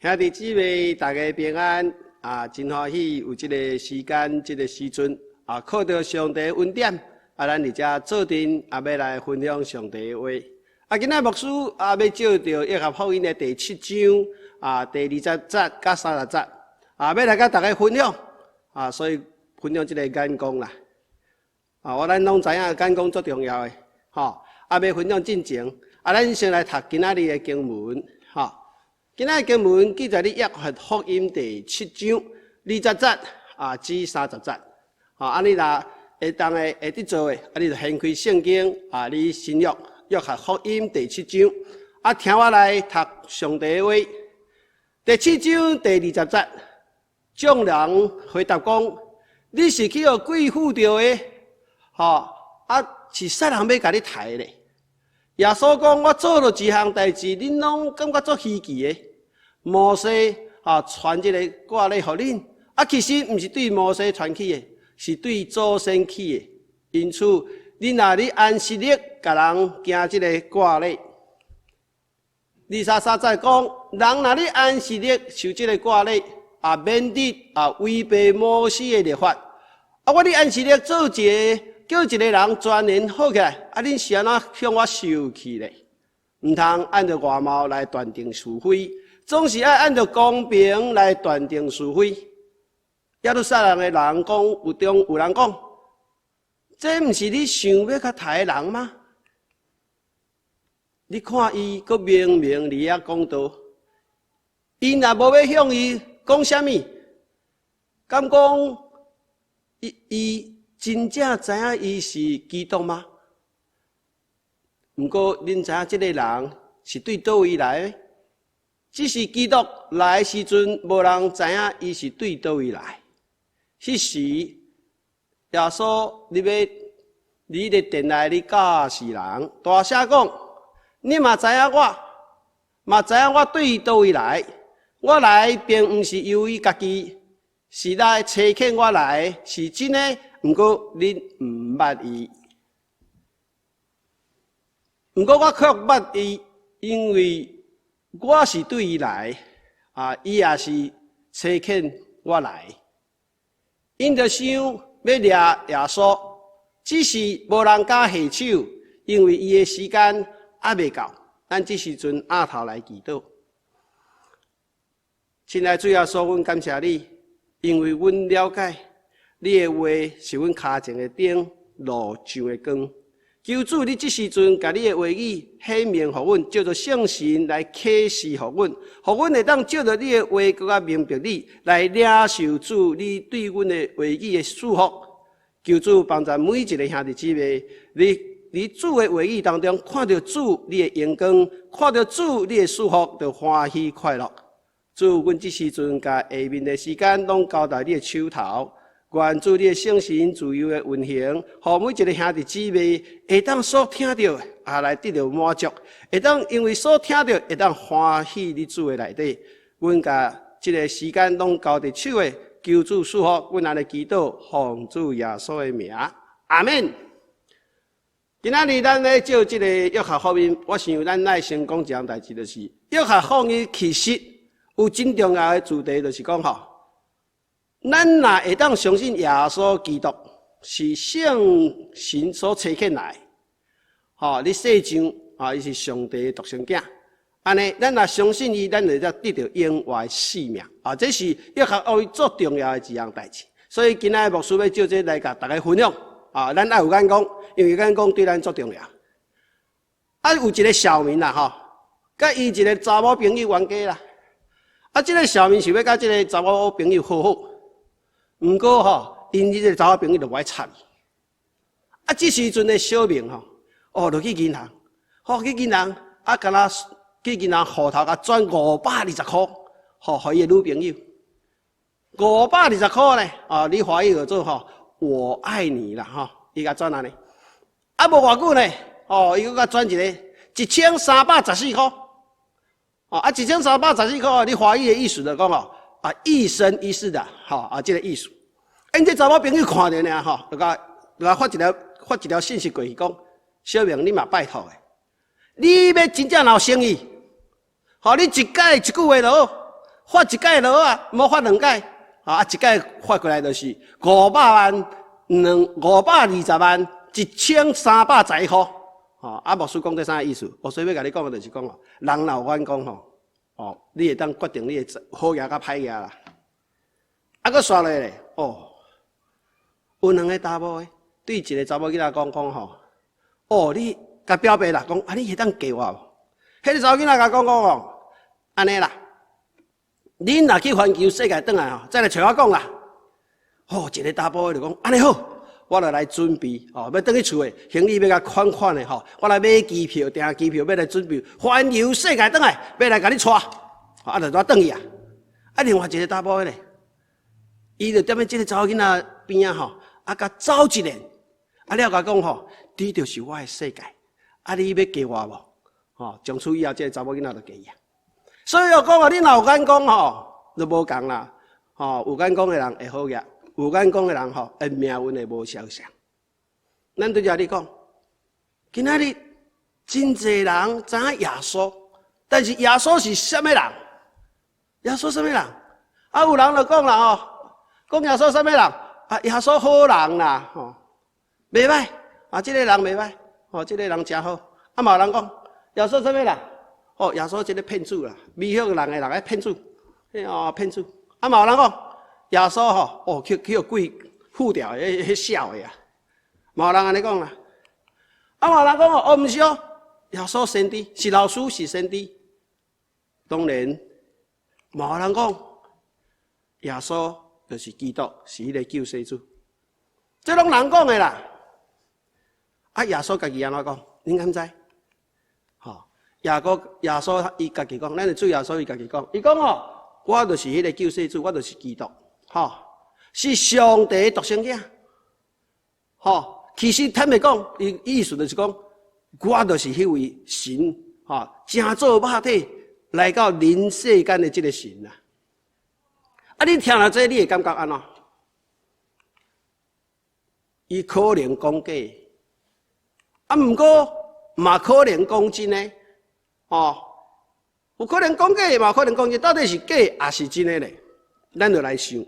兄弟姊妹，大家平安啊！真歡喜有這个時間，這个時陣啊，靠著上帝恩典啊，咱佇遮做陣啊，欲來分享上帝的話。啊，今仔牧師啊，欲借著約翰福音的第七章啊，第二十節佮三十節啊，欲來佮大家分享啊，所以分享這个眼光啦。啊，我咱攏知影眼光足重要的，吼。啊，欲分享進前，啊，咱先來讀今仔日的經文，吼。今仔日經文記載佇約翰福音第七章二十節啊至三十節。吼，啊，你若會當的會佇做的，啊，你就掀開聖經啊，佇新約約翰福音第七章，啊，聽我來讀上帝的話。第七章第二十節，眾人回答講：你是去予鬼附著的，吼，啊，是啥人欲共你刣咧？耶穌講：我做了一項代誌，恁攏感覺足稀奇的。摩西啊，傳這个割禮予恁，啊，其實毋是對摩西傳起的，是對祖先起的。因此，恁若佇安息日共人行這个割禮，23節講，人若佇安息日受這个割禮，啊，免得啊違背摩西的律法。啊，我佇安息日做一个，叫一个人全然好起來，啊，恁是按怎向我受氣咧？毋通按著外貌來斷定是非，總是愛按著公平來斷定是非。耶路撒冷的人講，有中有人講，這毋是你想欲共刣的人嗎？你看伊閣明明佇遐講道，𪜶若無欲向伊講啥物，敢講伊伊真正知影伊是基督嗎？毋過，恁知影這个人是對佗位來的？只是基督來的時陣，無人知影伊是對佗位來。彼時，耶穌入去佇咧殿內咧教示人，大聲講：恁嘛知影我，嘛知影我對佗位來。我來並毋是由於家己，是來差遣我來的，是真的。毋過恁毋捌伊。毋過我卻捌伊，因為我是對伊來，啊，伊也是差遣我來。𪜶就想欲掠耶穌，只是無人敢下手，因為伊的時間猶未到。咱這時陣仰頭來祈禱。親愛主耶穌，阮感謝你，因為阮了解你的話是阮跤前的燈，路上的光。求主，你這時陣共你的話語顯明予阮，藉著聖神來啟示予阮，予阮會當藉著你的話，閣較明白你，來領受主你對阮的話語的祝福。求主幫助每一个兄弟姊妹，佇佇主的話語當中看著主你的榮光，看著主你的祝福，就歡喜快樂。主，阮這時陣共下面的時間攏交佇你的手頭。願主你的聖神自由的運行，予每一个兄弟姊妹會當所聽著啊，來得著滿足，會當因為所聽著會當歡喜佇主的內底。阮共這个時間攏交佇手的，求主賜福，阮按呢祈禱，奉主耶穌的名，阿們。今仔日咱咧借這个約翰福音，我想咱愛先講一項代誌，就是約翰福音其實有真重要的主題，就是講吼，咱若會當相信耶穌基督是聖神所差遣來，吼，佇世上啊，伊是上帝的獨生囝。按呢，咱若相信伊，咱就會得著永活的生命。啊，這是約翰福音最重要的一項代誌。所以今仔日牧師欲借這來共大家分享。啊，咱愛有眼光，因為眼光對咱足重要。啊，有一个小民啦，吼，佮伊一个查某朋友冤家啦。啊，這个小民想欲佮這个查某朋友好好。毋過吼，𪜶這个查某朋友就無愛插伊。啊，這時陣的小明吼，哦，就去銀行，吼去銀行，啊，敢若去銀行戶頭共轉520箍，予伊的女朋友。五百二十箍咧，哦，你華語叫做吼，我愛你啦，吼，伊共轉按呢。啊，無偌久呢，哦，伊閣共轉一个1314箍。哦，啊，1314箍，你華語的意思就講吼，啊，一生一世的，吼，啊，這个意思。𪜶這查某朋友看著爾吼，就共發一條信息過去講，小明你嘛拜託的，你欲真正若有誠意，吼，你一擺一句話就好，發一擺就好啊，毋好發兩擺。啊，一擺發過來就是五百萬兩5,201,311箍。吼，啊，牧師講這啥意思？我所以欲共你講的就是講哦，人若有眼光吼，哦，你會當決定你的好額佮歹額啦。啊，閣紲落咧，哦，有兩个查某的對一个查某囡仔講講吼，哦，你共表白啦，講啊，你會當嫁我無？彼个查某囡仔共講講哦，按呢啦，恁若去環球世界轉來吼，再來揣我講啦。哦，一个查埔的就講，按呢好，我就來準備，哦，欲轉去厝的行李欲共款款的吼，我來買機票，訂機票，欲來準備環遊世界轉來，欲來共你娶，啊，就轉去啊。啊，另外一个查埔的咧，伊就踮咧這个查某囡仔邊仔吼，啊，共走一遍，啊，了共講吼，你就是我的世界，啊，你欲嫁我無？吼，從此以後，這个查某囡仔就嫁伊啊。所以我講啊，你若有眼光吼，就無仝啦。吼，有眼光的人會好額，有眼光的人吼，𪜶命運會無相像。咱對遮你講，今仔日真濟人知影耶穌，但是耶穌是啥物人？耶穌啥物人？啊，有人就講啦吼，講耶穌啥物人？啊，耶穌好人啦，吼，袂䆀，啊，這个人袂䆀，吼，這个人誠好。啊，嘛有人講耶穌啥物人？哦，耶穌這个騙子啦，迷惑人的人，騙子，哦，騙子。啊，嘛有人講耶穌吼，哦，去去予鬼附著，彼彼痟的啊。嘛有人按呢講啦。啊，嘛有人講哦，哦，毋是哦，耶穌先知，是老師，是先知。當然，嘛有人講耶穌就是基督，是彼个救世主。這攏人講的啦。啊，耶穌家己按怎講？恁敢知？吼，耶穌耶穌伊家己講，咱的主耶穌伊家己講，伊講吼，我就是彼个救世主，我就是基督，吼，是上帝獨生囝，吼。其實坦白講，伊意思就是講，我就是彼位神，吼，成做肉體來到人世間的這个神啊。啊，你聽了這，你會感覺按怎？伊可能講假，啊，毋過嘛可能講真的，哦，有可能講假，嘛有可能講真，到底是假抑是真的咧？咱就來想。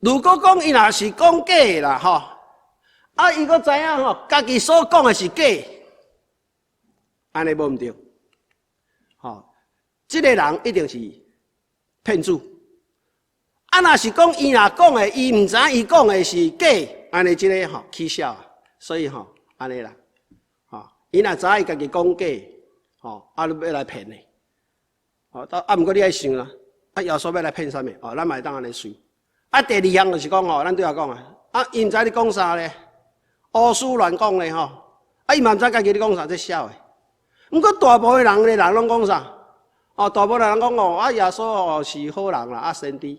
如果講伊若是講假的啦，吼，啊，伊閣知影吼，家己所講的是假，按呢無毋對，吼，這个人一定是騙子。啊，若是講伊若講的，伊毋知影伊講的是假，按呢這个吼起痟，所以吼按呢啦，吼，伊若知影伊家己講假，吼，啊，欲來騙的，吼，啊，毋過你愛想啦，啊，耶穌欲來騙啥物？哦，咱嘛會當按呢想。啊，第二項就是講吼，咱對下講啊，啊，伊毋知你講啥咧，烏思亂講咧吼，啊，伊嘛毋知家己咧講啥，這痟的。毋過大部分人咧，人攏講啥？哦，大部分人講哦，啊，耶穌哦是好人啦，啊，先知。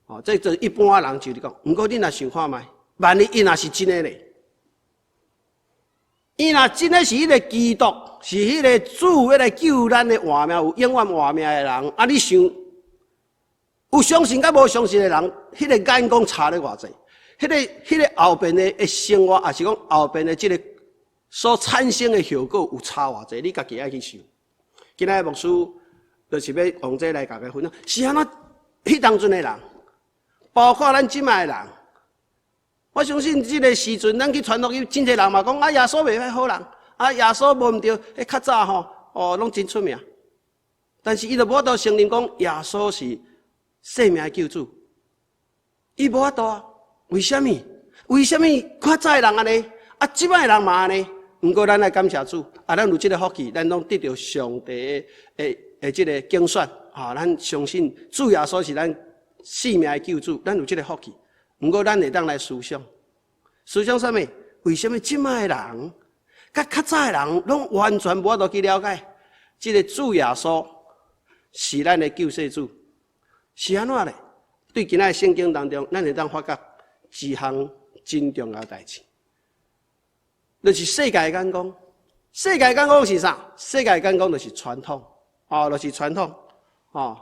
哦，這就一般人就咧講。毋過你若想看覓，萬一伊若是真的咧，伊若真的是彼个基督，是彼个主欲來救咱的活命，有永遠活命的人，啊，你想？有相信佮無相信的人，彼个眼光差咧偌濟，彼个後邊的生活，抑是講後邊的這个所產生的效果有差偌濟，你家己愛去想。今仔日牧師就是欲用這來共大家分享，是按怎？彼當陣的人，包括咱這擺的人，我相信這个時陣，咱去傳福音，真濟人嘛講啊，耶穌袂歹好人，啊，耶穌無毋對，彼較早吼，哦，攏真出名。但是伊就無法度承認講耶穌是生命的救主，伊無法度啊？為啥物？為啥物較早的人按呢？啊，這擺的人嘛按呢？毋過咱愛感謝主，啊，咱有這个福氣，咱攏得著上帝的的這个揀選，啊，咱相信主耶穌是咱生命的救主，咱有這个福氣。毋過咱會當來思想，思想啥物？為啥物這擺的人，佮較早的人，攏完全無法度去了解，這个主耶穌是咱的救世主？是按怎咧？對今仔聖經當中，咱會當發覺一項真重要代誌，就是世界的眼光。世界眼光是啥？世界眼光就是傳統，哦，就是傳統，哦，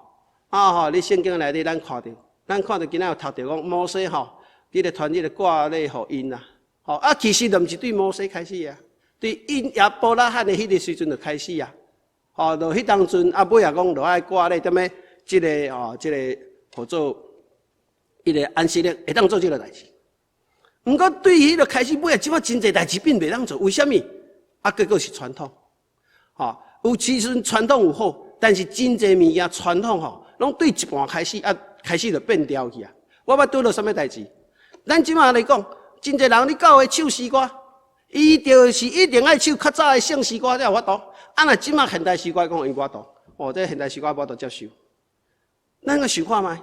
啊吼！你聖經內底咱看著，咱看著今仔有讀著講摩西吼，佇咧傳這个割禮予𪜶啦，吼啊，其實就毋是對摩西開始啊，對𪜶亞伯拉罕的彼个時陣就開始啊。吼，就彼當陣啊，尾仔講就愛掛咧，踮咧這个吼，這个號做彼个安息日，會當做這个代誌。毋過對彼个開始尾仔，這擺真濟代誌變袂當做，為啥物？啊，結果是傳統，吼，有時陣傳統有好，但是真濟物件傳統吼，攏對一半開始啊，開始就變調去啊。我捌拄著啥物代誌？咱這擺來講，真濟人咧教會唱詩歌，伊就是一定愛唱較早的聖詩歌才有法度。啊，若這擺現代詩歌講伊無法度，哦，這現代詩歌無法度接受。咱閣想看覓？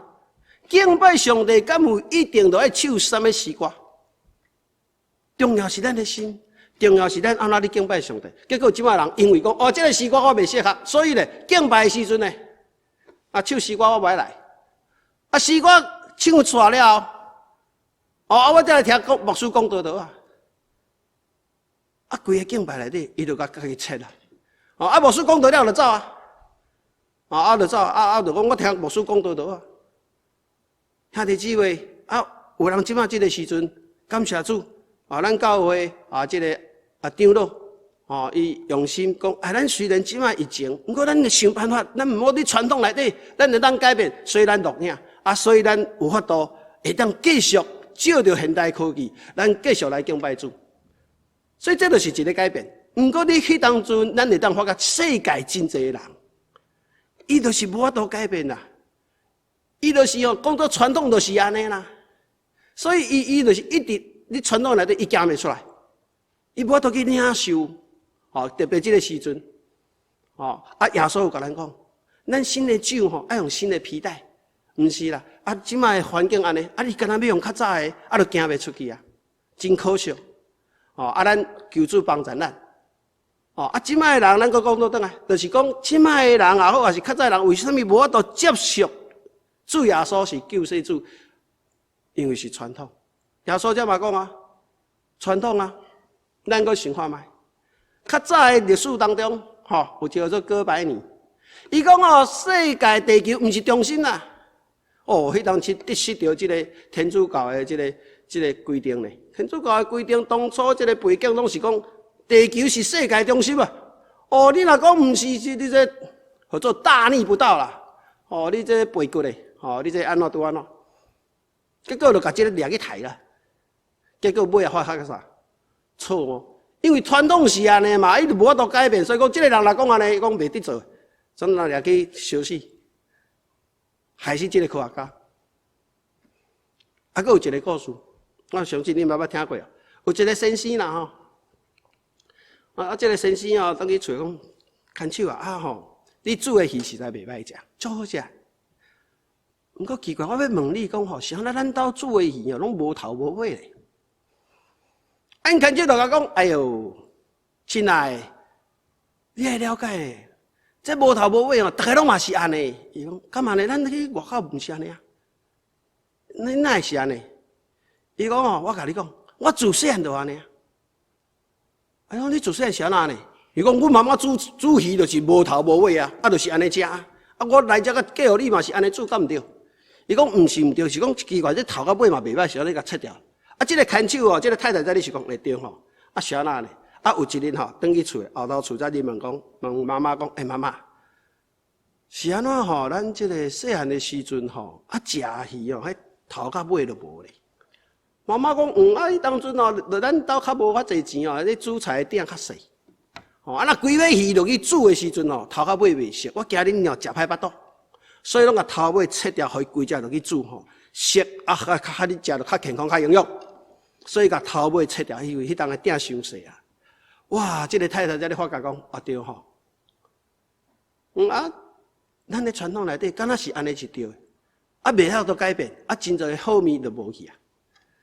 敬拜上帝，敢有一定著愛唱啥物詩歌？重要是咱的心，重要是咱按怎咧敬拜上帝。結果這擺人因為講哦，這个詩歌我袂適合，所以咧敬拜的時陣呢，啊唱詩歌我無愛來。啊詩歌唱煞了後，哦啊我再來聽講牧師講道就好啊。啊規个敬拜內底，伊就共家己切啦。哦啊牧師講道了就走啊。哦啊就走啊啊就講我聽牧師講道就好啊。兄弟姊妹啊，有人這擺這个時陣感謝主。啊，咱教會啊，這个啊長老，吼，伊用心講，啊，咱雖然這擺疫情，毋過咱會想辦法，咱毋好佇傳統內底，咱會當改變，所以咱錄影，啊，所以咱有法度會當繼續借著現代科技，咱繼續來敬拜主。所以這就是一个改變。毋過你彼當陣，咱會當發覺世界真濟人，伊就是無法度改變啦。伊就是哦，講做傳統就是按呢啦。所以伊伊就是一直。你傳統內底伊行袂出來，伊無法度去領受，吼，特別這个時陣，吼，啊，耶穌有共咱講，咱新的酒吼，愛用新的皮袋，毋是啦，啊，這擺的環境按呢，啊，你敢若欲用較早的，啊，就行袂出去啊，真可惜，吼，啊，咱求主幫助咱，吼，啊，這擺的人，咱閣講倒轉來，就是講這擺的人也好，抑是較早的人，為啥物無法度接受主耶穌是救世主？因為是傳統。耶穌這嘛講啊，傳統啊，咱閣想看覓？較早的歷史當中，吼，有一个叫做哥白尼，伊講哦，世界地球毋是中心啦。哦，彼當時得失著這个天主教的這个規定咧。天主教的規定當初這个背景攏是講地球是世界中心啊。哦，你若講毋是，是你這號做大逆不道啦。哦，你這背骨咧，吼，你這按怎拄按怎？結果就共這个掠去刣啦。結果尾仔發覺啥？錯誤，因為傳統是按呢嘛，伊就無法度改變，所以講這个人若講按呢，伊講袂得做，怎若掠去燒死？害死這个科學家。啊，閣有一个故事，我相信你嘛捌聽過啊。有一个先生啦吼，啊，這个先生哦，轉去厝講，牽手啊，啊吼，你煮的魚實在袂歹食，足好食。毋過奇怪，我欲問你講吼，是按怎咱兜煮的魚哦，攏無頭無尾咧？啊，𪜶牽手就共講，哎喲，親愛的，你愛了解，這無頭無尾哦，逐个攏嘛是按呢。伊講，敢按呢？咱去外口毋是按呢啊？你哪會是按呢？伊講哦，我共你講，我自細漢就按呢啊。哎喲，你自細漢是按怎按呢？伊講，阮媽媽煮煮魚就是無頭無尾啊，啊，就是按呢食啊。啊，我來遮閣嫁予你嘛是按呢煮，敢毋對？伊講毋是毋對，是講奇怪，這頭佮尾嘛袂歹，是按呢共切掉。啊，這个牽手哦，這个太太在咧是講會對吼。啊，是按怎呢？啊，有一日吼，轉去厝後頭厝才入問講，問媽媽講，欸，媽媽，是按怎吼？咱這个細漢的時陣吼，啊，食魚哦，彼頭佮尾都無咧。媽媽講，嗯，啊，彼當陣哦，咱兜較無遐濟錢哦，咧煮菜的鼎較細。吼，啊，若規尾魚落去煮的時陣吼，頭佮尾袂熟，我驚恁娘食歹腹肚，所以攏共頭尾切掉，予伊規隻落去煮吼，熟啊，較較你食著較健康、較營養。所以共頭尾切掉，因為彼當的鼎傷細啊。哇！這个太太才咧發覺講，啊對吼，嗯啊，咱的傳統內底敢若是按呢是對的，啊袂曉都改變，啊真濟好物就無去啊。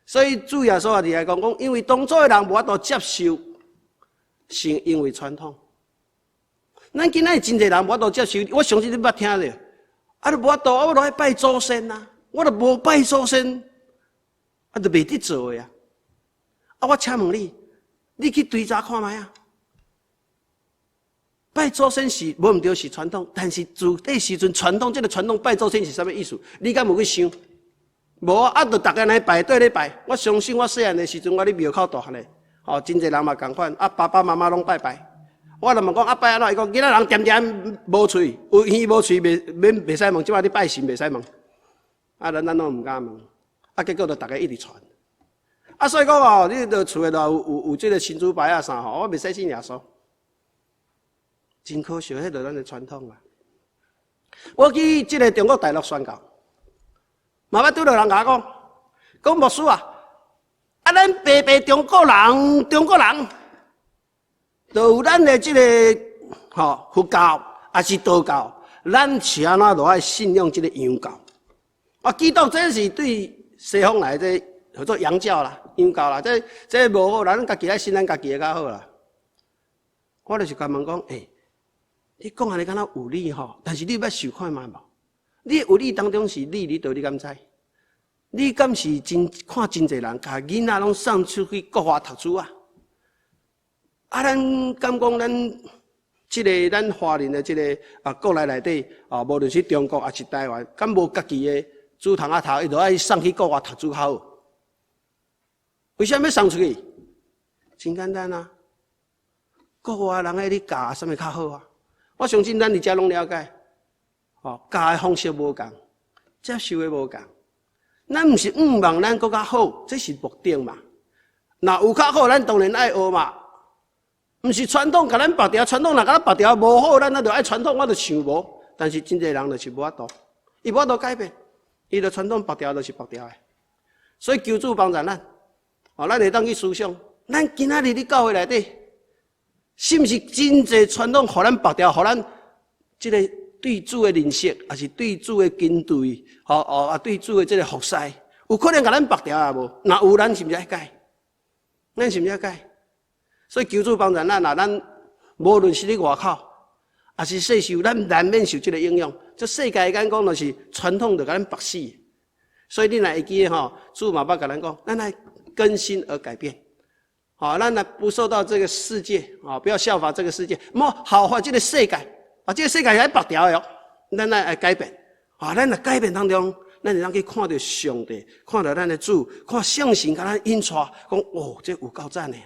所以主耶穌也佇遐講講，因為當初的人無法度接受，是因為傳統。咱今仔日真濟人無法度接受，我相信你捌聽著，啊，你無法度，啊，我著愛拜祖先啊，我著無拜祖先，啊，就袂得做的啊。啊，我請問你，你去追查看覓啊？拜祖先是無毋對，是傳統，但是自彼時陣傳統，這个傳統拜祖先是啥物意思？你敢有去想？無啊，就逐家來排隊咧拜。我相信我細漢的時陣，我佇廟口大漢的，吼，真濟人嘛仝款，啊，爸爸媽媽攏拜拜，我就問講啊拜按怎？伊講囡仔人恬恬無喙，有耳無喙，袂免袂使問。這擺你拜神袂使問。啊，咱攏毋敢問。啊，結果就逐家一直傳。啊，所以講哦，你著厝內頭有這个神主牌啊啥吼，我袂使信耶穌。真可惜，彼著咱的傳統啊。我去這个中國大陸宣教，嘛捌拄著人共我講，講牧師啊，啊，咱白白中國人，中國人，就有咱的這个吼佛教，抑是道教，咱是按怎就愛信仰這个洋教？啊，基督這是對西方來的，這叫做洋教啦、洋教啦，這無好啦，咱家己愛信咱家己的較好啦。我就是共問講，欸，你講按呢敢若有理吼，但是你捌想看覓無？你有理當中是理佇佗，你敢知？你敢是真看真濟人，共囡仔攏送出去國外讀書啊？啊，咱敢講咱這个咱華人的這个啊國內內底啊，無論是中國抑是台灣，敢無家己的書通仔讀，伊就愛送去國外讀書較好。為啥物欲送出去？真簡單啊！國外人愛你教啥物較好啊？我相信咱佇遮攏了解，吼，教的方式無仝，接受的無仝。咱毋是向望咱閣較好，這是目的嘛。若有較好，咱當然愛學嘛。毋是傳統共咱縛牢，傳統若共咱縛牢無好，咱就愛傳統，我就想無。但是真濟人就是無法度，伊無法度改變，伊就傳統縛牢就是縛牢的。所以求主幫助咱，哦，咱會當去思想，咱今仔日佇教會內底，是毋是真濟傳統予咱縛牢，予咱這个對主的認識，抑是對主的跟隨，吼哦啊對主的這个服侍，有可能共咱縛牢啊無？若有，咱是毋是愛改？咱是毋是愛改？所以求主幫助咱啊！咱無論是佇外口，抑是細受，咱難免受這个影響。這世界的眼光就是傳統就共咱縛死。所以你若會記得吼，主嘛捌共咱講，咱愛更新而改變。好，咱若不受到這个世界啊，不要效法這个世界，莫效法這个世界啊，這个世界是愛縛牢的哦。咱愛改變，啊，咱若改變當中，咱會當去看著上帝，看著咱的主，看聖神共咱引帶，講哦，這有夠讚的。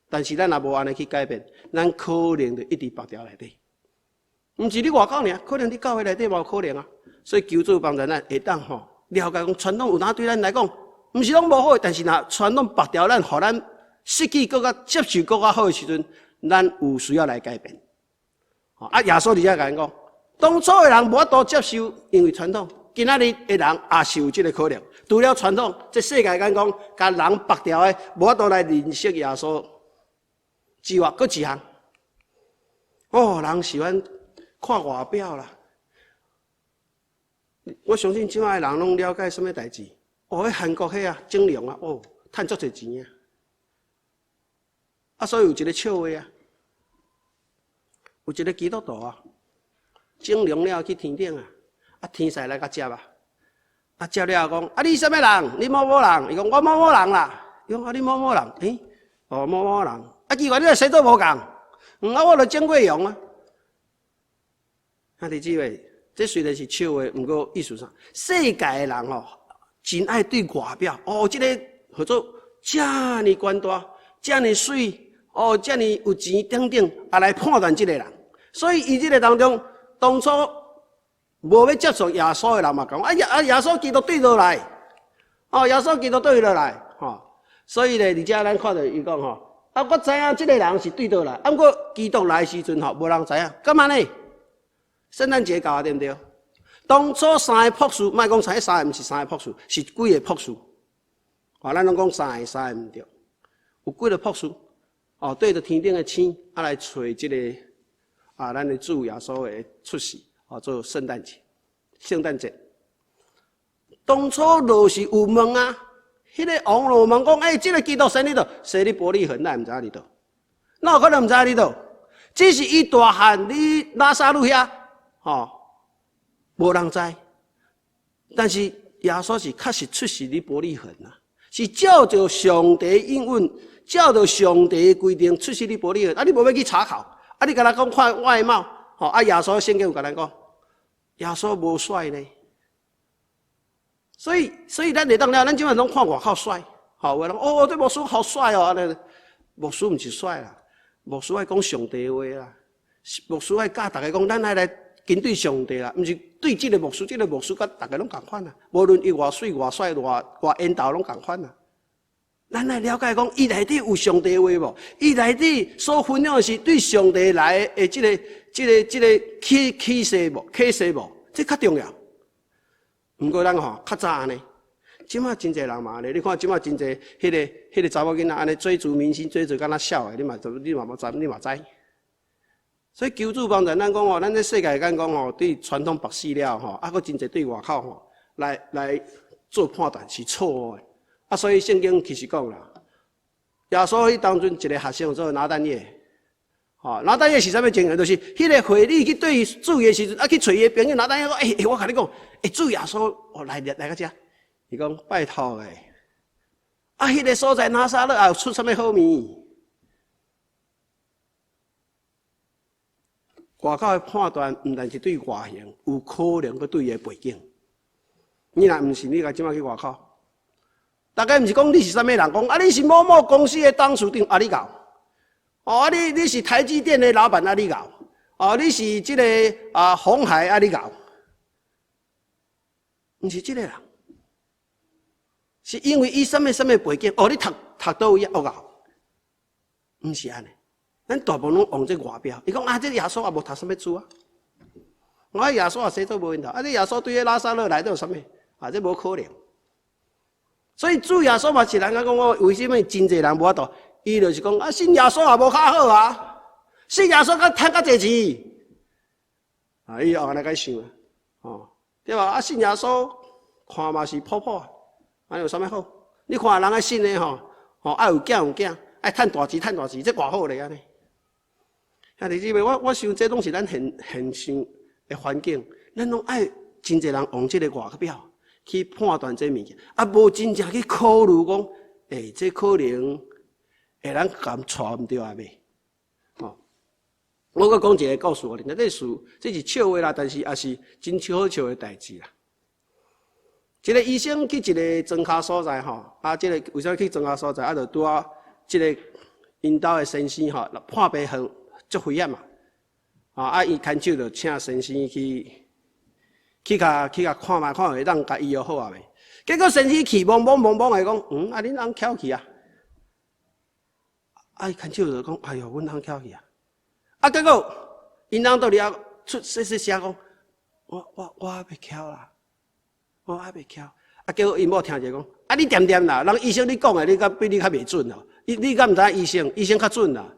但是咱若無按呢去改變，咱可能就一直縛牢內底。毋是你外口爾，可能你教會內底嘛有可能啊。所以求主幫助咱會當吼了解講傳統有當對咱來講，毋是攏無好，但是若傳統縛牢咱，予咱失去閣較接受閣較好的時陣，咱有需要來改變。啊，耶穌佇遮共咱講，當初的人無法度接受，因為傳統。今仔日的人也是有這个可能。除了傳統，這世界眼光共人縛牢的，無法度來認識耶穌之外，閣一項，哦，人喜歡看外表啦。我相信這擺的人攏了解啥物代誌。哦，彼韓國彼啊整容啊，哦，趁足濟錢啊。啊，所以有一个笑話啊，有一个基督徒啊，整容了去天頂啊，啊，天使來共接啊，啊，接了講，啊，你啥物人？你某某人？伊講我某某人啦。伊講啊，你某某人？欸，哦，某某人。啊，奇怪，你的生做無仝？嗯，啊，我著整過容啊。兄弟姊妹，這雖然是笑話，毋過意思啥？世界的人吼，真愛對外表，哦，這个號做遮爾懸大，遮爾媠，哦，遮爾有錢等等，啊來判斷這个人。所以伊這个當中，當初無欲接受耶穌的人嘛，講啊耶啊耶穌基督對佗來？哦，耶穌基督對佗來？吼，所以咧，佇遮咱看著伊講吼，啊，我知影這个人是對佗來，啊，毋過基督來時陣吼，無人知影，幹嘛呢？聖誕節到啊，對毋對？當初三个博士，莫講三個，毋是三个博士，是幾个博士？哦，咱攏講三個，三个毋對，有幾个博士？哦，對著天頂的星，啊來揣這个啊，咱的主耶穌的出世，哦，做聖誕節。聖誕節，當初就是有問啊，彼个王就問講，欸，這个基督生佇佗？生佇伯利恆，咱毋知影佇佗？哪有可能毋知影佇佗？只是伊大漢佇拉撒路遐，吼，無人知。但是耶穌是確實出世佇伯利恆啊，是照著上帝應允，照著上帝的規定出世佇伯利恆。啊，你無欲去查考？啊，你敢若講看外貌？吼，啊，耶穌聖經有共咱講，耶穌無帥呢。所以咱會當了，咱這擺攏看外口帥，吼，有的人哦，這牧師好帥哦，按呢，牧師毋是帥啦，牧師愛講上帝話啦，牧師愛教逐家講，咱愛來跟對上帝啦，毋是對這个牧師，這个牧師佮逐家攏仝款啊。無論伊偌媠、偌帥、偌偌緣投，攏仝款啊。咱愛了解講，伊內底有上帝話無？伊內底所分享的是對上帝來的這个、這个、這個啟啟示無？啟示無？這較重要。毋過咱吼較早按呢，這馬真濟人嘛按呢，你看這馬真濟彼个、彼个查某囡仔按呢追逐明星，追逐敢若痟的，你嘛你嘛無知，你嘛知。所以求主幫助咱講吼，咱這世界間講吼，對傳統縛死了吼，啊，閣真濟對外口吼來來做判斷是錯誤的。啊，所以聖經其實講啦，耶穌彼當陣一个學生做拿但業，吼，拿但業是啥物情形？就是彼个腓利去對主的時陣，啊去揣伊的朋友拿但業講，欸欸，我共你講，欸，主耶穌哦來來到遮，伊講拜託的，啊，彼个所在拿撒勒也有出啥物好物？外口的判斷毋但是對外形，有可能閣對伊的背景。你若毋是，你共這馬去外口，大家毋是講你是啥物人，講啊你是某某公司的董事長，啊你𠢕，哦啊你你是台積電的老闆，啊你𠢕，哦你是這個啊鴻海，啊你𠢕，毋是這個人，是因為伊啥物啥物背景，哦你讀讀佗位啊，哦𠢕，毋是按呢。咱大部分攏用這外表，伊講啊，這耶穌也無讀啥物書啊，我耶穌也生做無緣頭，啊，這耶穌對彼拉撒勒來底有啥物？啊，這無可能。所以主耶穌嘛是人家講我為啥物真濟人無法度？伊就是講啊，信耶穌也無較好啊，信耶穌閣趁較濟錢，啊，伊後來該想啊，哦，對吧？啊，信耶穌看嘛是普普，啊，有啥物好？你看人愛信的吼，吼愛有囝有囝，愛趁大錢趁大錢，這偌好咧按呢。兄弟姊妹，我我想這攏是咱現現象的環境，咱攏愛真濟人用這个外表去判斷這物件，啊，無真正去考慮講，欸，這可能會咱共錯毋對啊未？吼，我閣講一个故事予恁，這是這是笑話啦，但是也是真好笑的代誌啦。一个醫生去一个莊跤所在吼，啊，這个為啥物去莊跤所在？啊，就拄仔這个𪜶兜的先生吼，破病很足危險嘛，啊，伊牽手就請先生去去共去共看覓，看會當共醫藥好啊未？結果先生去摸摸摸摸的講，嗯，啊，恁翁翹去啊？啊，伊牽手就講，哎喲，阮翁翹去啊！啊，結果𪜶翁倒佇遐出細細聲講，我我我猶未翹啦，我猶未翹。啊，結果𪜶某聽者講，啊，你恬恬啦，人醫生你講的，你敢比你較袂準哦？你你敢毋知影醫生？醫生較準啦。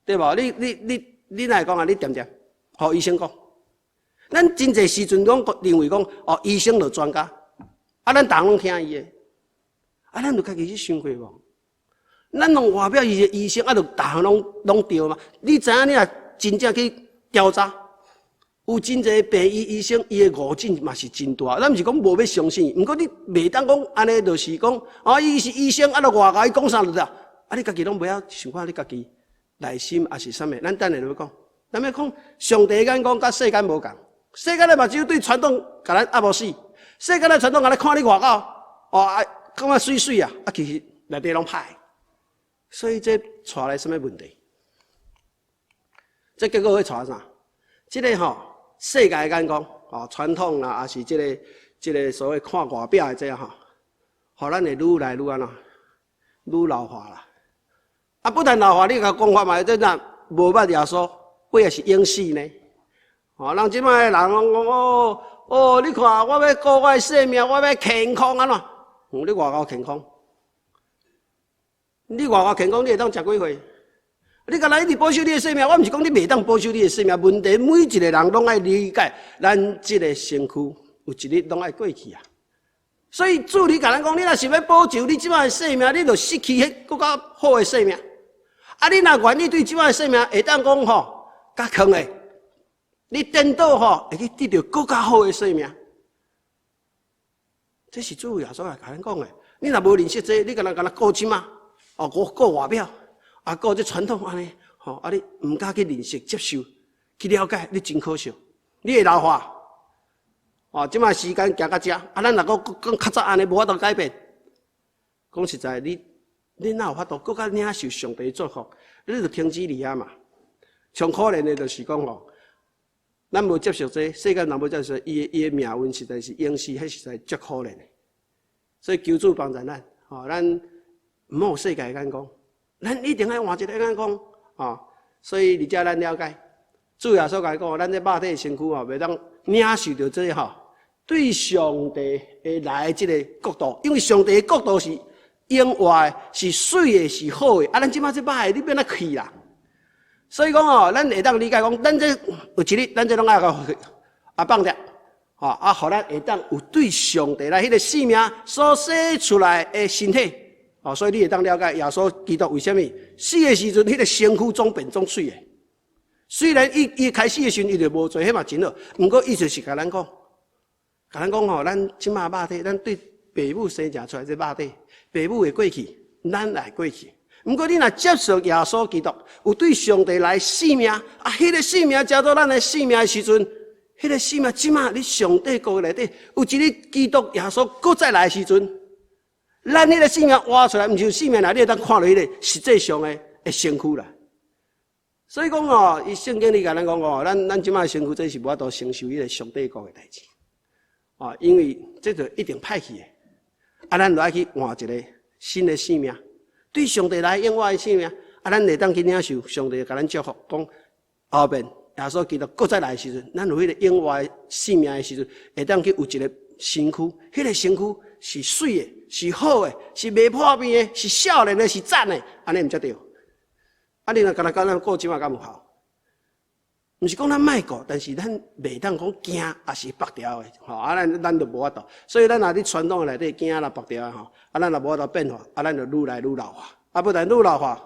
對無？你你你你哪會講啊？你恬恬，予醫生講。咱真濟時陣攏認為講，哦，醫生就專家，啊，咱逐項攏聽伊的。啊，咱有家己去想過無？咱用外表伊是醫生，啊，就逐項攏攏對嗎？你知影你若真正去調查，有真濟病醫醫生，伊的誤診嘛是真大。咱毋是講無欲相信，毋過你袂當講按呢，就是講，哦，伊是醫生，啊，就外口伊講啥就對。啊，你家己攏袂曉想看你家己。內心抑是啥物？咱等下就欲講。咱欲講上帝眼光佮世間無仝。世間的目睭對傳統共咱壓無死。世間的傳統共咱看你外口，哦啊，感覺媠媠啊，啊其實內底攏歹。所以這帶來啥物問題？這結果會帶啥？這个吼，世界的眼光，哦，傳統啦，抑是這个這个所謂看外表的這吼，予咱會愈來愈按怎？愈老化啦。啊！不但老化，你共講看覓，這若無捌耶穌，尾仔是永死呢？哦，人這擺的人攏講哦哦，你看我欲顧我的性命，我欲健康按怎？嗯，你偌夠健康？你偌夠健康？你會當食幾歲？你干焦一直保守你的性命，我毋是講你袂當保守你的性命。問題每一個人攏愛理解，咱這个身軀有一日攏愛過去啊。所以主你共咱講，你若想欲保守你這擺的性命，你就失去彼閣較好的性命。啊！你若願意對這擺的性命會當講吼，較囥的，你顛倒吼會去得著閣較好的性命。這是主耶穌來共咱講的。你若無認識這個，你干焦干焦顧這馬，哦，顧顧外表，啊，顧這傳統按呢，吼，啊，你毋敢去認識、接受、去了解，你真可惜。你會老化。哦，這擺時間行到遮，啊，咱若閣講較早按呢，無法度改變。講實在，你。你哪有法度閣較領受上帝祝福？你就停止佇遐嘛。上可憐的就是講吼，咱無接受這個，世間人無接受，伊的命運實在是永死，彼實在足可憐的。所以求主幫助咱，吼，咱毋好有世界的眼光，咱一定愛換一个眼光，吼。所以佇遮咱了解，主耶穌共講，咱這肉體身軀吼，袂當領受著這個吼，對上帝會來的這个國度，因為上帝的國度是永活的，是媠的，是好的。啊，咱這擺這歹的，你欲按怎去啦？所以講哦，咱會當理解講，咱這有一日，咱這攏愛共啊放掉，吼啊，予咱會當有對上帝來彼个性命所生出來的身體，哦，所以你會當了解耶穌基督為啥物死的時陣，彼个身軀總變總媠的。雖然伊伊開始的時陣伊就無罪，彼嘛真好，毋過伊就是共咱講，共咱講吼，咱這擺肉體，咱對父母生食出來這肉體，父母會過去，咱也會過去。毋過你若接受耶穌基督，有對上帝來性命，啊，彼个性命成做咱的性命的時陣，彼个性命這擺佇上帝國內底，有一日基督耶穌閣再來的時陣，咱彼个性命活出來，毋是性命啦，你會當看著彼個實際上的身軀啦。所以講哦，伊聖經裡共咱講哦，咱這擺身軀這是無法度承受彼个上帝國的代誌，哦，因為這就一定歹去的，啊，咱就愛去換一个新的性命。對上帝來永活的性命，啊，咱會當去領受上帝共咱祝福，講後面耶穌基督閣再來的時陣，咱有彼个永活的性命的時陣，會當去有一个身軀，彼个身軀是媠的，是好的，是袂破病的，是少年的，是讚的，按呢毋才對。啊，你若干焦講咱顧這擺敢有效？毋是講咱莫顧，但是咱袂當講驚，抑是縛牢的，吼啊，咱就無法度。所以咱若佇傳統內底驚啦縛牢的吼，啊，咱若無法度變化，啊，咱就愈來愈老化，啊，不但愈老化，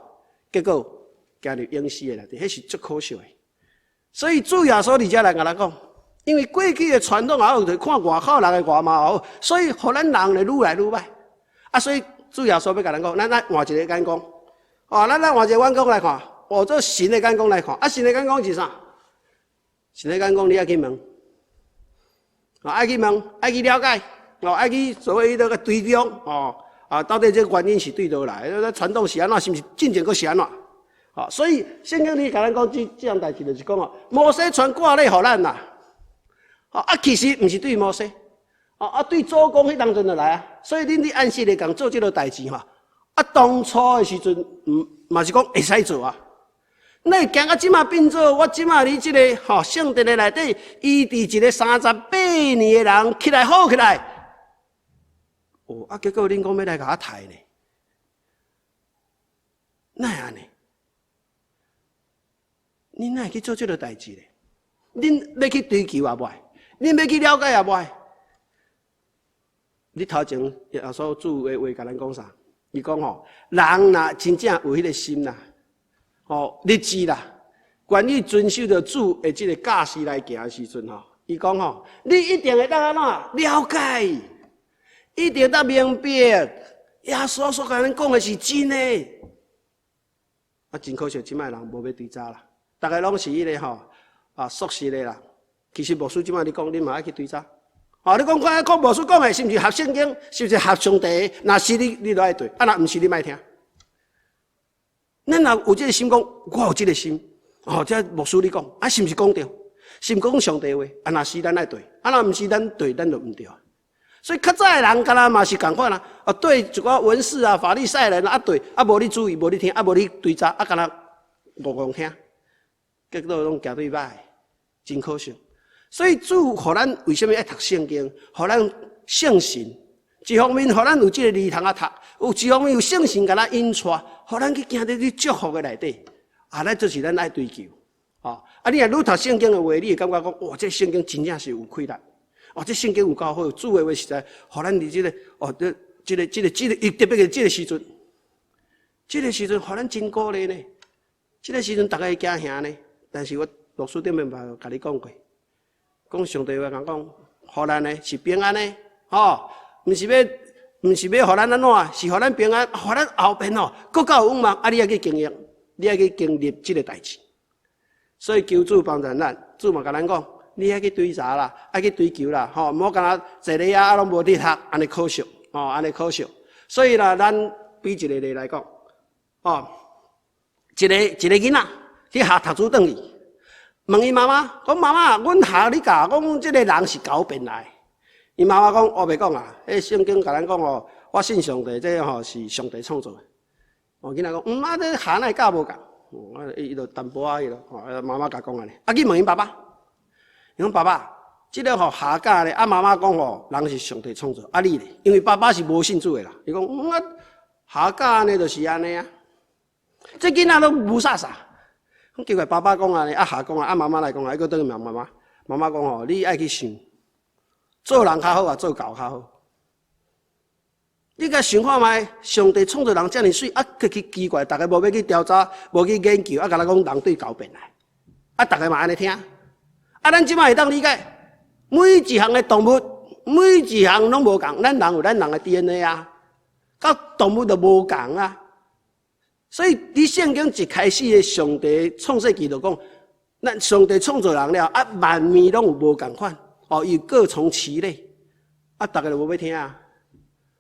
結果行入永死的內底，彼是足可惜的。所以主耶穌佇遮來共咱講，因為過去的傳統也好，就看外口人的外貌也好，所以予咱人就愈來愈歹。啊，所以主耶穌欲共咱講，咱愛換一个眼光，哦，咱愛換一个眼光來看，換做神的眼光來看。啊，神的眼光是啥？神的眼光，你愛去問，哦，愛去問，愛去了解，哦，愛去所謂彼個追蹤，哦，啊，到底這個原因是對佗來？傳統是按怎？是毋是進前閣是按怎？哦，所以聖經裡共咱講這項代誌，就是講哦，摩西傳割禮予咱啦，哦，啊，其實毋是對摩西，哦，啊，對祖公彼當陣就來啊。所以恁佇按時來講做這个代誌吼，啊，當初的時陣，毋嘛是講會使做啊。你行到這馬變做我這馬佇這个吼聖殿的內底，醫治一个38年的人起來好起來。哦，啊，結果恁講欲來共我刣呢？哪會按呢？恁哪會去做這个代誌咧？恁欲去追求也袂，恁欲去了解也袂。你頭前耶穌主的話共咱講啥？伊講吼，人若真正有彼个心啦，吼，立志啦，願意遵守著主的這个教示來行的時陣吼，伊講吼，你一定會當按怎了解，一定當明白，耶穌所共咱講的是真的。啊，真可惜，這擺人無欲追查啦，逐个攏是彼个吼啊，速食的啦。其實牧師這擺你講，你嘛愛去追查。哦，你講看講牧師講的是毋是合聖經，是毋是合上帝？若是你，你就愛對；啊，若毋是你莫聽。咱若有這个心講，我有這个心，哦，這牧師你講，啊，是毋是講對？是毋是講上帝話？啊，若是咱愛對，啊，若毋是咱對，咱就毋對。所以較早的人，敢若嘛是仝款啦。啊，對一寡文士啊、法利賽人啊，對，啊，無你注意，無你聽，啊，無你追查，啊，敢若戇戇聽，結果攏行對䆀，真可惜。所以主予咱為啥物愛讀聖經？予咱聖神，一方面予咱有這个字通啊讀，有一方面有聖神共咱引帶，予咱去行佇這祝福的內底。啊，咱這是咱愛追求。哦，啊，你若愈讀聖經的話，你會感覺講，哇，這聖經真正是有氣力。哦，這聖經有夠好，主的話實在，予咱佇這个，哦，這、這个、這个、這个，伊特別是這个時陣，這个時陣予咱真鼓勵呢。這个時陣逐家會驚嚇呢，但是我牧師頂面嘛共你講過，講上帝話共講，予咱的是平安的，吼，毋是欲予咱按怎，是予咱平安，予咱後邊吼，閣較有向望。啊，你愛去經歷，你愛去經歷這个代誌。所以求主幫助咱，主嘛共咱講，你愛去追查啦，愛去追求啦，吼，毋好干焦坐咧遐啊，攏無佇讀，按呢可惜，吼，按呢可惜。所以啦，咱比一个例來講，哦，一個一個囡仔去學讀書轉去，問伊媽媽講：媽媽，阮學你教講這个人是狗變來。伊媽媽講：我袂講啊，彼聖經共咱講哦，我信上帝，這吼是上帝創造的。哦，囡仔講，嗯，啊，這學哪會教無仝？哦，伊就淡薄仔伊咯，媽媽共講按呢。啊，去問𪜶爸爸，伊講爸爸，這个吼夏甲咧，啊媽媽講吼，人是上帝創造，啊你咧？因為爸爸是無信主的啦。伊講，嗯啊，夏甲按呢就是按呢啊。這囡仔攏霧煞煞。講奇怪，爸爸講按呢，啊夏講啊，啊媽媽來講啊，伊閣轉去問媽媽，媽媽講吼，你愛去想，做人較好啊，做狗較好？你共想看覓，上帝創造人遮爾媠，啊，閣去奇怪，逐家無欲去調查，無去研究，啊，敢若講人對狗變來，啊，逐家嘛按呢聽，啊，咱這擺會當理解，每一項的動物，每一項攏無仝，咱人有咱人的 DNA 啊，佮動物就無仝啊。所以，佇聖經一開始的上帝創世記就講，咱上帝創造人了，啊，萬物攏有無仝款，哦，伊各從其類，啊，逐家就無欲聽啊。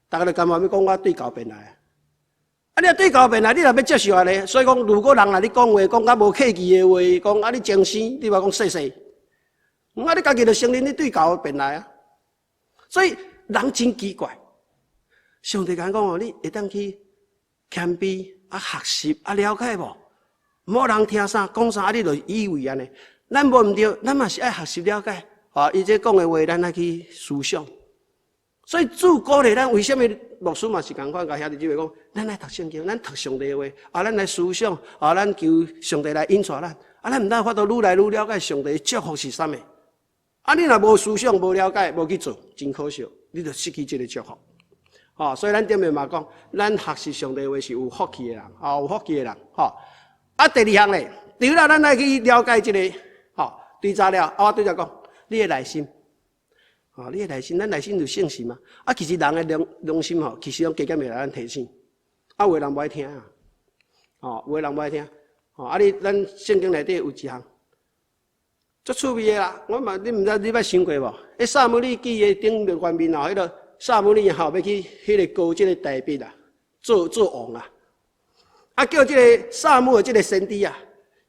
逐家就甘願欲講我對狗變來啊！啊，你若對狗變來，你若欲接受按呢？所以講，如果人若咧講話，講較無客氣的話，講啊你精生，你嘛講謝謝。啊，你家己就承認你對狗變來啊！所以人真奇怪。上帝共講哦，你會當去謙卑啊，學習啊，了解無？無人聽啥講啥，啊，你就以為按呢？咱無毋對，咱嘛是愛學習了解。啊，伊這講的話，咱愛去思想。所以主鼓勵咱，為啥物牧師嘛是仝款，共兄弟姊妹講，咱愛讀聖經，咱讀上帝的話，啊，咱來思想，啊，咱求上帝來引帶咱，啊，咱毋但法度愈來愈了解上帝的祝福是啥物。啊，你若無思想、無了解、無去做，真可惜，你就失去這個祝福。吼，所以咱頂面嘛講，咱學習上帝的話是有福氣的人，吼，有福氣的人，吼。啊，第二項咧，除了咱愛去了解這個，吼，對查了，啊，我拄才講，你的內心。哦，你的內心，咱內心有聖神嘛？啊，其實人的良心吼，其實攏加減會來咱提醒。啊，有的人無愛聽啊，哦，有的人無愛聽。哦，啊，你咱聖經內底有一項，足趣味的啦。我嘛，你毋知你捌想過無？彼撒母耳記的頂面懸面哦，彼个撒母耳吼，欲去彼个膏這个大衛啊，做做王啊。啊，叫這个撒母耳這个先知啊，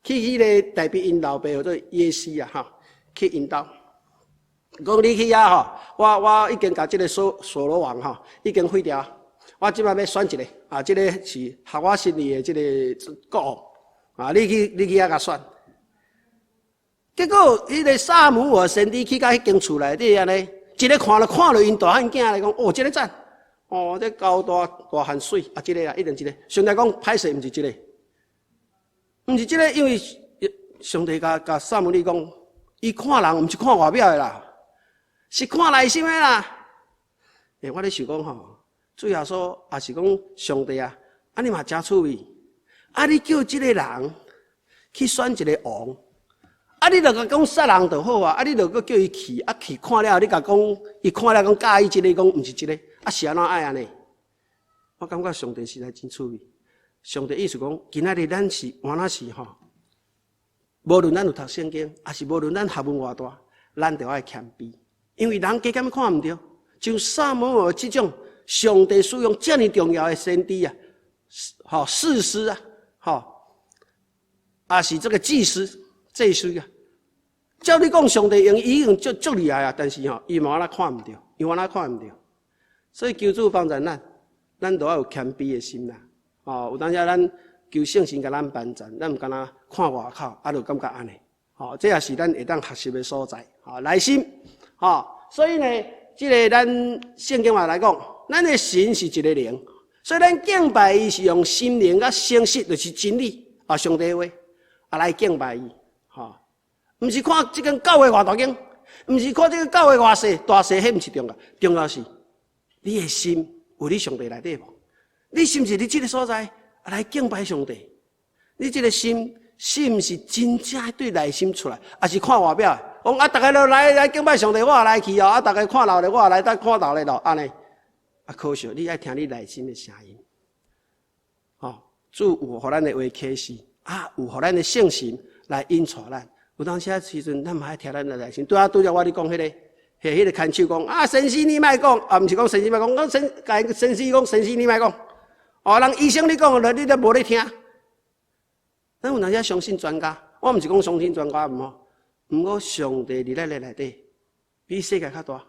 去彼个大衛𪜶老爸號做耶西啊，吼，去𪜶兜。講你去遐吼，我已經共這个掃羅王吼已經廢掉，我這擺欲選一个啊，這个是合我心意的這个國王啊，你去遐共選。結果，彼个撒母耳先知去到彼間厝內底按呢，一个看就看著𪜶大漢囝來講，哦，這个讚，哦，這高大大漢媠，啊，這个啊，一定這个。上帝講歹勢，毋是這个，毋是這个，因為上帝共共撒母耳講，伊看人毋是看外表的啦。是看內心的啦。欸，我咧想講吼，主耶穌也是講上帝啊，啊你嘛誠趣味，啊你叫這个人去選一个王，啊你著共講殺人就好啊，啊你著閣叫伊去，啊去看了後，你共講，伊看了講佮意這个，講毋是這个，啊是按怎愛按呢？我感覺上帝實在真趣味。上帝意思講，今仔日咱是原來是吼，無論咱有讀聖經，抑是無論咱學問偌大，咱著愛謙卑。因為人加減看毋著，像撒母耳這種上帝使用遮爾重要的先知啊，吼士師啊，吼，抑是這个祭司、祭司啊。照你講，上帝用伊已經足足厲害啊，但是吼，伊嘛按呢看毋著，伊嘛按呢看毋著。所以求主幫助咱，咱都愛有謙卑的心啦。吼，有當時咱求聖神共咱幫助，咱毋干焦看外口，啊，就感覺按呢。吼，這也是咱會當學習的所在。吼，內心。吼，所以呢，這个咱聖經話來講，咱的神是一个靈，所以咱敬拜伊是用心靈佮誠實，就是真理啊，上帝話啊來敬拜伊。吼，毋是看這間教會偌大間，毋是看這个教會偌細大細，彼毋是重要，重要是你的心有佇上帝內底無？你是毋是佇這个所在來敬拜上帝？你這个心是毋是真正對內心出來，抑是看外表？講啊，逐家都來來敬拜上帝，我也來去哦。啊，逐家看鬧熱，我也來當看鬧熱咯。按呢，啊，可惜你愛聽你內心的聲音。吼，主有予咱的話啟示，啊，有予咱的聖神來引帶咱。有當時時陣，咱嘛愛聽咱的內心。對啊，拄才我咧講彼个，彼个牽手講啊，先生你莫講，啊，毋是講先生莫講，講先，共先生講先生你莫講。哦，人醫生你講的，你都無咧聽。咱有當時相信專家，我毋是講相信專家毋好，毋過上帝佇咱的內底比世界較大，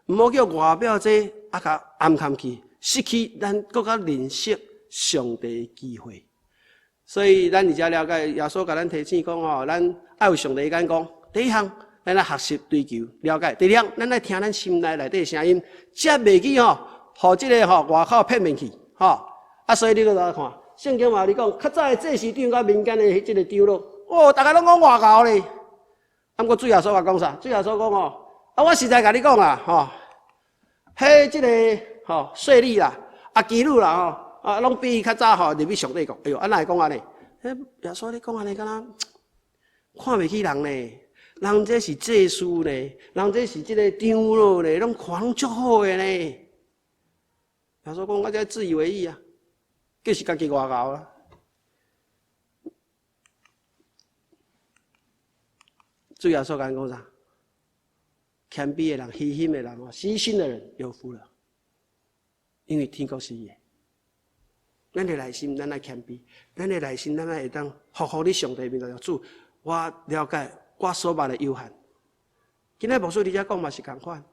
毋好叫外表這啊共掩崁去，失去咱閣較認識上帝的機會。所以咱而家了解耶穌共咱提醒講吼，咱愛有上帝眼光。第一項，咱愛學習追求了解；第二項，咱愛聽咱心內內底的聲音，才袂去吼，予這个吼外口騙騙去吼。啊，所以你閣來看，聖經嘛，你講較早的祭司長佮民間的這个長老，哦，逐家攏講外𠢕咧。啊，毋過主耶穌嘛講啥？主耶穌講吼，啊，我實在共你講啊，吼，彼這个吼稅吏啦，啊妓女啦，吼，啊，攏比伊較早吼入去上帝國。哎喲，啊哪會講按呢？欸，耶穌你講按呢，敢若看袂起人呢？人這是祭司呢，人這是這个長老呢，攏看攏足好的呢。耶穌講我這自以為義啊，就是家己外𠢕啦。主耶穌講啥？謙卑的人、虛心的人、虛心的人有福了，因為天國是伊的。咱的內心，咱愛謙卑；咱的內心，咱愛會當服服佇上帝面前。主，我了解我所捌的有限。今仔牧師佇遮講嘛是仝款，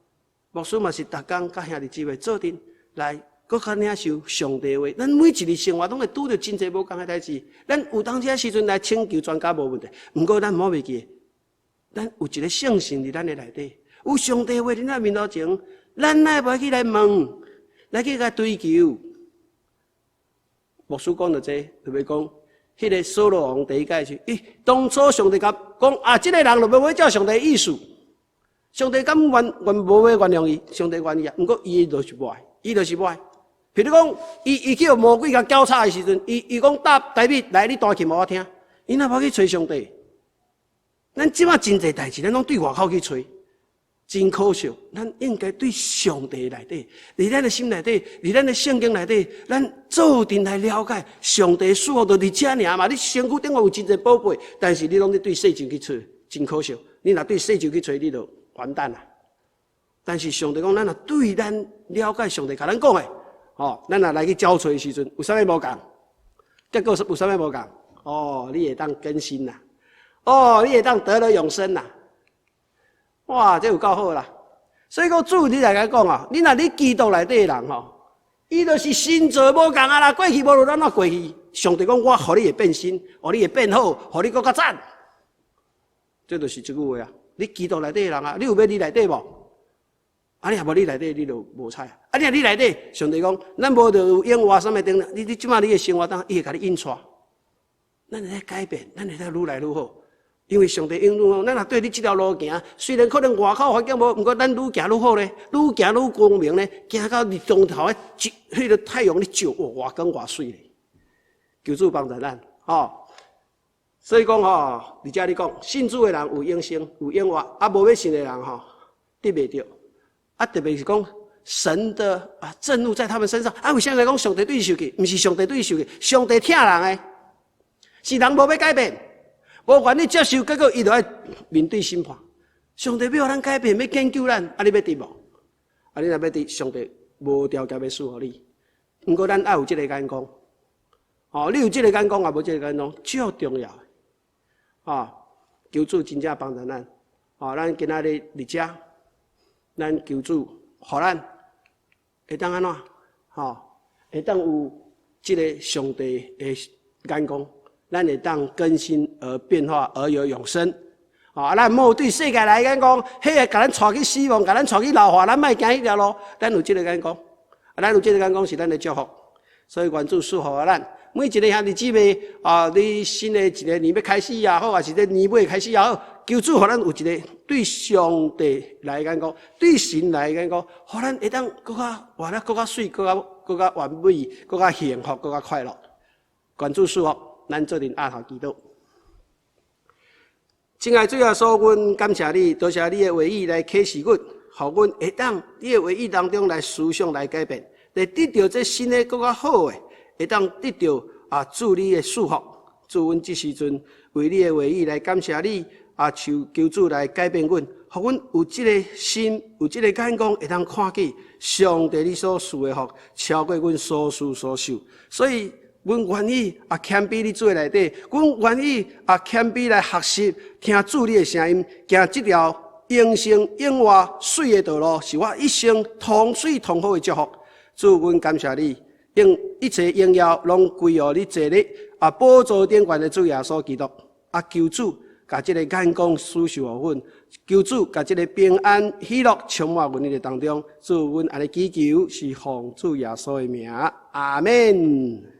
牧師嘛是逐工佮兄弟姊妹做陣來，閣較領受上帝話。咱每一日生活攏會拄著真濟無仝的代誌。咱有當這時陣來請求專家無問題，毋過咱毋好袂記，咱有一個聖神佇咱的內底，有上帝話佇咱面頭前，咱愛袂去來問，來去共追求。牧師講著這，就欲講，彼个掃羅王第一擺是，咦，當初上帝共講啊，這个人就欲欲照上帝意思，上帝敢願願無欲原諒伊，上帝願意啊，毋過伊就是無愛，伊就是無愛。譬如講，伊伊去予魔鬼共攪吵的時陣，伊伊講大大衛來，你彈琴予我聽，伊若無去揣上帝？咱這馬真濟代誌，咱攏對外口去揣，真可惜。咱應該對上帝內底，佇咱的心內底，佇咱的聖經內底，咱做陣來了解上帝賜福，就佇遮爾嘛。你身軀頂有真濟寶貝，但是你攏咧對世上去揣，真可惜。你若對世上去揣，你就完蛋啦。但是上帝講，咱若對咱了解上帝共咱講的，吼，咱若來去找揣的時陣，有啥物無仝？結果有啥物無仝？哦，你會當更新啦，哦，你會當得了永生啦。哇，這有夠好啦！所以講主你來共講啊，你若佇基督內底的人吼，伊就是新造無仝啊啦，過去無論按怎過去，上帝講我予你會變新，予你會變好，予你閣較讚。這就是這句話啊！佇基督內底的人啊，你有欲佇內底無？啊，你若無佇內底，你就無彩啊！啊，你若佇內底，上帝講，咱無著有永活啥物等等，你你這馬你的生活當，伊會共你引帶，咱會使改變，咱會使愈來愈好。因為上帝應許講，咱若對你這條路行，雖然可能外口環境無，毋過咱愈行愈好咧，愈行愈光明咧，行到日中頭的彼个太陽咧照，哇，偌光偌媠咧！求主幫助咱，吼。所以講吼，佇遮咧講，信主的人有永生，有永活，啊，無欲信的人吼，得袂著。啊，特別是講神的啊震怒在他們身上。啊，為啥物講上帝對伊受氣？毋是上帝對伊受氣，上帝疼人的，是人無欲改變。無願意接受，結果伊就愛面對審判。上帝欲予咱改變，欲拯救咱，啊，你欲得無？啊，你若欲得，上帝無條件欲賜予你。毋過咱愛有這个眼光，哦，你有這个眼光，也無這个眼光，足重要。哦，求主真正幫助咱。哦，咱今仔日佇遮，咱求主予咱會當按怎？吼，會當有這个上帝的眼光。咱會當更新而變化而有永生，啊！咱莫對世界來眼光，彼个共咱帶去死亡，共咱帶去老化，咱莫行彼條路。咱有這个眼光，啊，咱有這个眼光是咱的祝福。所以願主賜福予咱每一个兄弟姊妹啊！你新的一个年欲開始也好，抑是這年尾開始也好，求主予咱有一个對上帝來眼光，對神來眼光，予咱會當閣較活得閣較媠，閣較閣較完美，閣較幸福，閣較快樂。願主賜福。咱做陣阿頭祈禱。親愛主耶穌，阮感謝你，多謝你的話語來啟示阮，予阮會當佇的話語當中來思想來改變，來得著這新的閣較好的，會當得著啊主你的祝福。主，阮這時陣為你的話語來感謝你，啊求求主來改變阮，予予阮有這个心，有這个眼光，會當看見上帝你所賜的福，超過阮所思所想。所以，阮願意也謙卑佇主的內底，阮願意也謙卑來學習聽主你的聲音，行這條永生永活媠的道路，是我一生同媠同好的祝福。主，阮感謝你，用一切榮耀攏歸予你坐佇寶座頂懸的主耶穌基督。啊，求主共這个眼光賜授予阮，求主共這个平安喜樂充滿阮的當中。主，阮按呢祈求是奉主耶穌的名，阿門。